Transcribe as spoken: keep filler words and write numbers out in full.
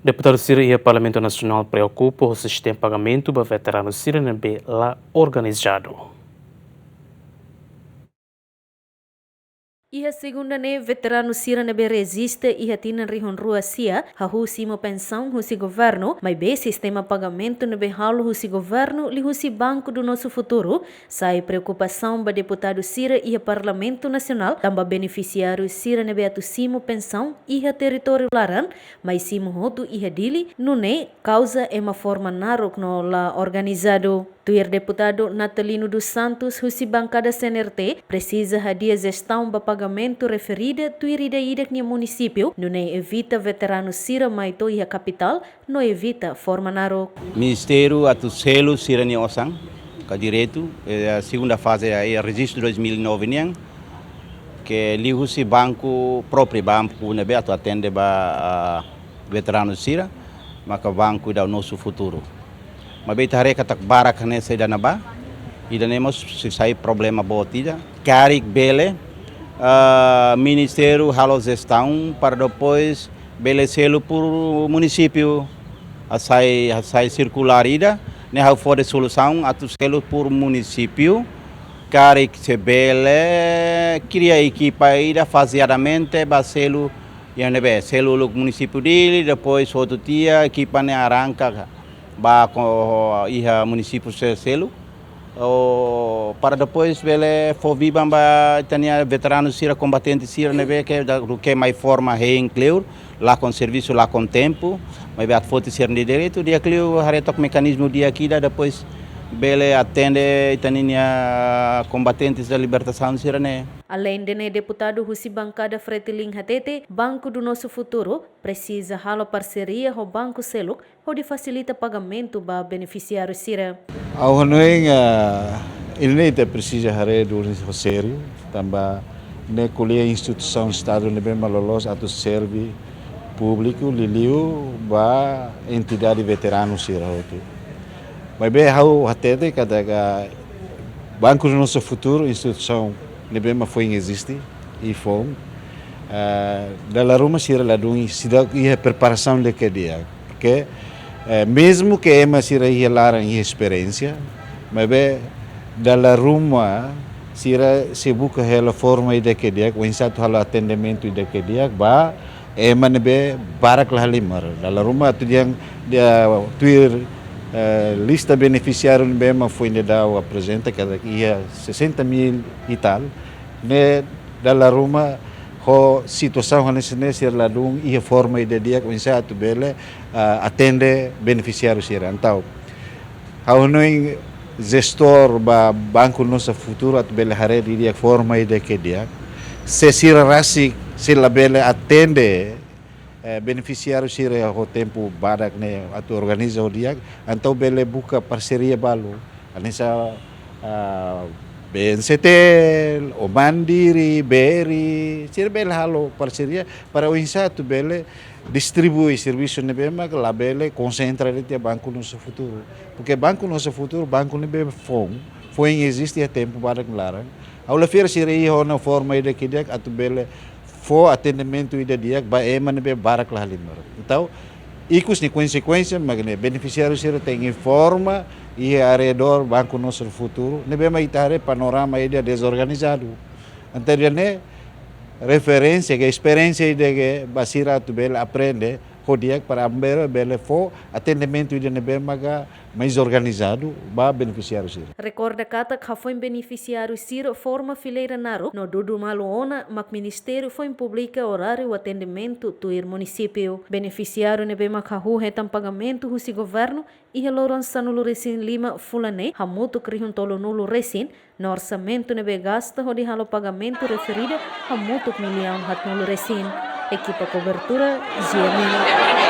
Deputadu sira iha Parlamentu Nasionál preokupa ho sistema pagamentu ba veteranu sira ne'ebé la organizadu. Iha segunda ne'e, veteranu sira ne'ebé rejista iha tinan rihun rua sia hahú simu pensaun husi governu, maibé sistema pagamentu ne'ebé halo husi governu liuhusi Banco do Nosso Futuro sai preokupasaun ba deputadu sira iha Parlamentu Nasionál, tanba benefisiáriu sira ne'ebé atu simu pensaun iha territóriu laran, mai simu hotu iha Dili, nune'e kauza ema forma naruk no la organizadu. Tuir deputadu Natalino dos Santos husi bankada C N R T, presiza hadi'a jestaun ba pagamentu referida tuir ida-idak nia munisípiu, nune'e evita veteranu sira mai to'o iha kapitál, no evita forma naruk. Ministériu atu selu sira-nia osan, ka direitu, eh, segunda faze, eh, rejistu dois mil e nove nian, ke liuhusi banku própriu, banku ne'ebé atu atende ba, ah, veteranu sira, maka banku ida Nosso Futuro. Maibé ita haree katak barak hanesan ida-ne'ebá, ida-ne'e mós sei sai problema boot ida. Karik bele, ah, ministériu halo jestaun para depois bele selu por munisípiu, hasai, hasai sirkulár ida, ne'e ha'u fó de'it solusaun atu selu por munisípiu, karik se bele kria ekipa ida fazeadamente ba selu, iha ne'ebé, selu uluk munisípiu Dili, depois hotu tiha, ekipa ne'e arranka ba ko-, iha munisípiu se-, seluk. Ou para depois bele fó biban ba ita-nia veteranu sira, kombatente sira ne'ebé ke da-, ke mai forma hein kleur, lakon servisu, lakon tempu, maibé atu foti sira-nia direitu, di'ak liu haree took mekanizmu di'ak ida, depois bele atende ita-nia kombatentes da libertasaun sira-ne'e. Aleinde ne'e, deputadu husi bankada Fretilin hatete, Banco do Nosso Futuro presiza halo parseria ho banku seluk, hodi fasilita pagamentu ba benefisiáriu sira. Ha'u hanoin, ah, ida-ne'e ita presiza haree duni ho sériu, tanba ne'e ko'alia instituisaun Estadu ne'ebé mak loloos atu serve públiku, liuliu ba entidade veteranu sira hotu. Maibé ha'u hatete katak Banco do Nosso Futuro, instituisaun ne'ebé mak foin eziste, i foun, ah, dala ruma sira ladún seidauk iha preparasaun di'ak ke di'ak. Porke, eh, mezmu ke ema sira iha laran iha esperiénsia, maibé dala ruma sira sei buka hela forma ida ke di'ak, oinsá atu halo atendimentu ida ke di'ak ba ema ne'ebé barak la halimar. Dala ruma atu dehan, dia, tuir, eh, lista benefisiáriu ne'ebé mak foin daudaun aprezenta, katak iha sessenta mil e tal, ne'e dala ruma ho situasaun hanesan ne'e sira ladún iha forma ida di'ak oinsá atu bele, ah, atende benefisiáriu sira. Entaun, ha'u hanoin jestór ba Banco Nosso Futuro atu bele haree didi'ak forma ida ke di'ak. Se sira rasik sei labele atende, eh, benefisiáriu sira ho tempu badak ne'e atu organiza ho di'ak, entaun bele buka parseria balu. Hanesan, ah, B N C T L, ou Mandiri, B R I, sira bele halo parseria para oinsá atu bele distribui servisu ne'ebé mak labele konsentra de'it iha Banco Nosso Futuro. Porke Banco Nosso Futuro, banku ne'ebé foun, foin eziste iha tempu badak nia laran. Ha'u la fiar sira iha ona forma ida ke di'ak atu bele fó atendimentu ida di'ak ba ema ne'ebé barak la halimar. Entaun, ikus nia konsekuénsia mak ne'e, benefisiáriu sira tenke informa iha arredór Banco Nosso Futuro, ne'ebé mak ita haree panorama ida dezorganizadu. Entaun ida-ne'e referénsia ka esperiénsia ida ke ba sira atu bele aprende ho di'ak para bele, bele fó atendimentu ida ne'ebé maka mais organizadu ba benefisiáriu sira. Rekorda katak hafoin benefisiáriu sira forma fileira naruk no dudu malu ona mak ministériu foin publika oráriu atendimentu tuir munisípiu. Benefisiáriu ne'ebé mak hahú hetan pagamentu husi governu iha loron sanulu-resin-lima fulan ne'e hamutuk rihun tolunulu-resin, no orsamentu ne'ebé gasta hodi halo pagamentu referida hamutuk millaun haatnulu-resin. Ekipa kobertura, G M N.